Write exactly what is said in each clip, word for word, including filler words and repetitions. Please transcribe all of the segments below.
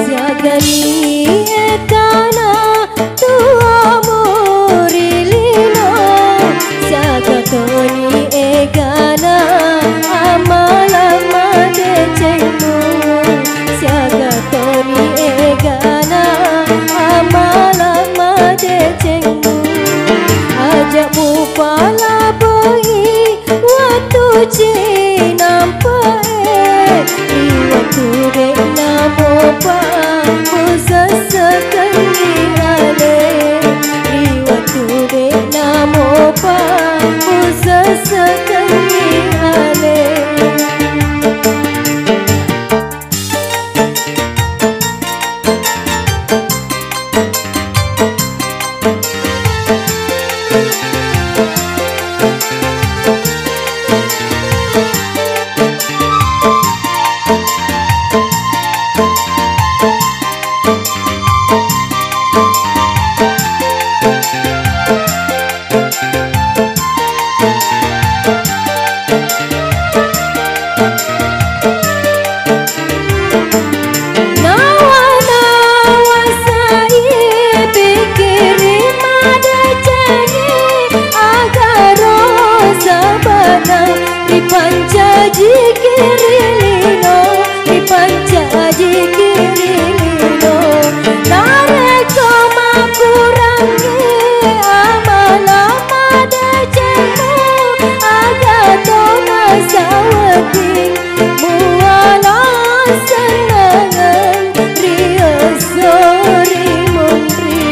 Siagani etana tuamu ri lino, siaga toni egana amala madecengmu, siaga toni egana amala madecengmu. Aja mupalaboi wettu cinampae, ri wettu de'na mopa musessekengngi ale, ri wettu de'na mopa musessekengngi ale. Nawa-nawa sai pikkiri madecengi, agaro sabana ripancaji kiri lino, ripancaji kiri lino. Narekko makurangngi amala madecengmu, aga tona sawedding muala sennangeng ri esso ri munri.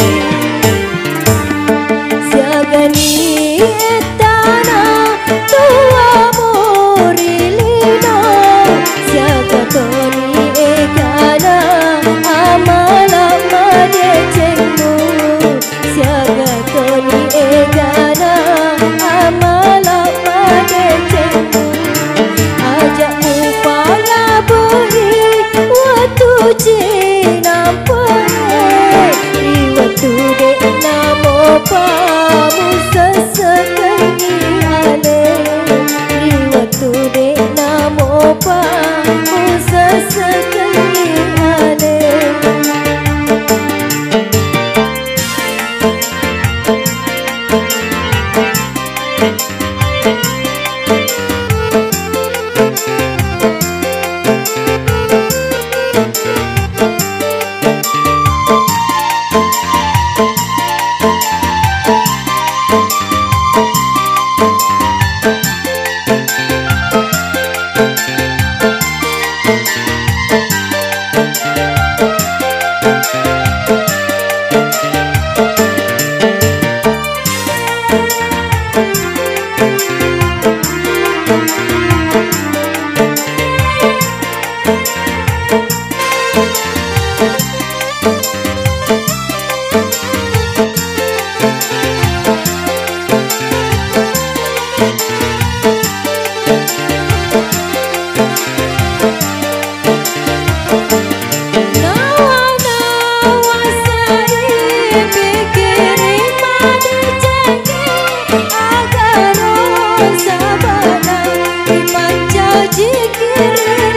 Siagani ettana tuamu ri lino, siaga toni egana amala madecengmu, siaga toni egana amala madecengmu. Aja mupalaboi wettu cinampae, ri wettu de'na mopa musessekengngi ale, ri wettu de'na mopa musessekengngi ale. Nawa-nawa sai pikkiri madecengi, agaro sabana ripancaji kiri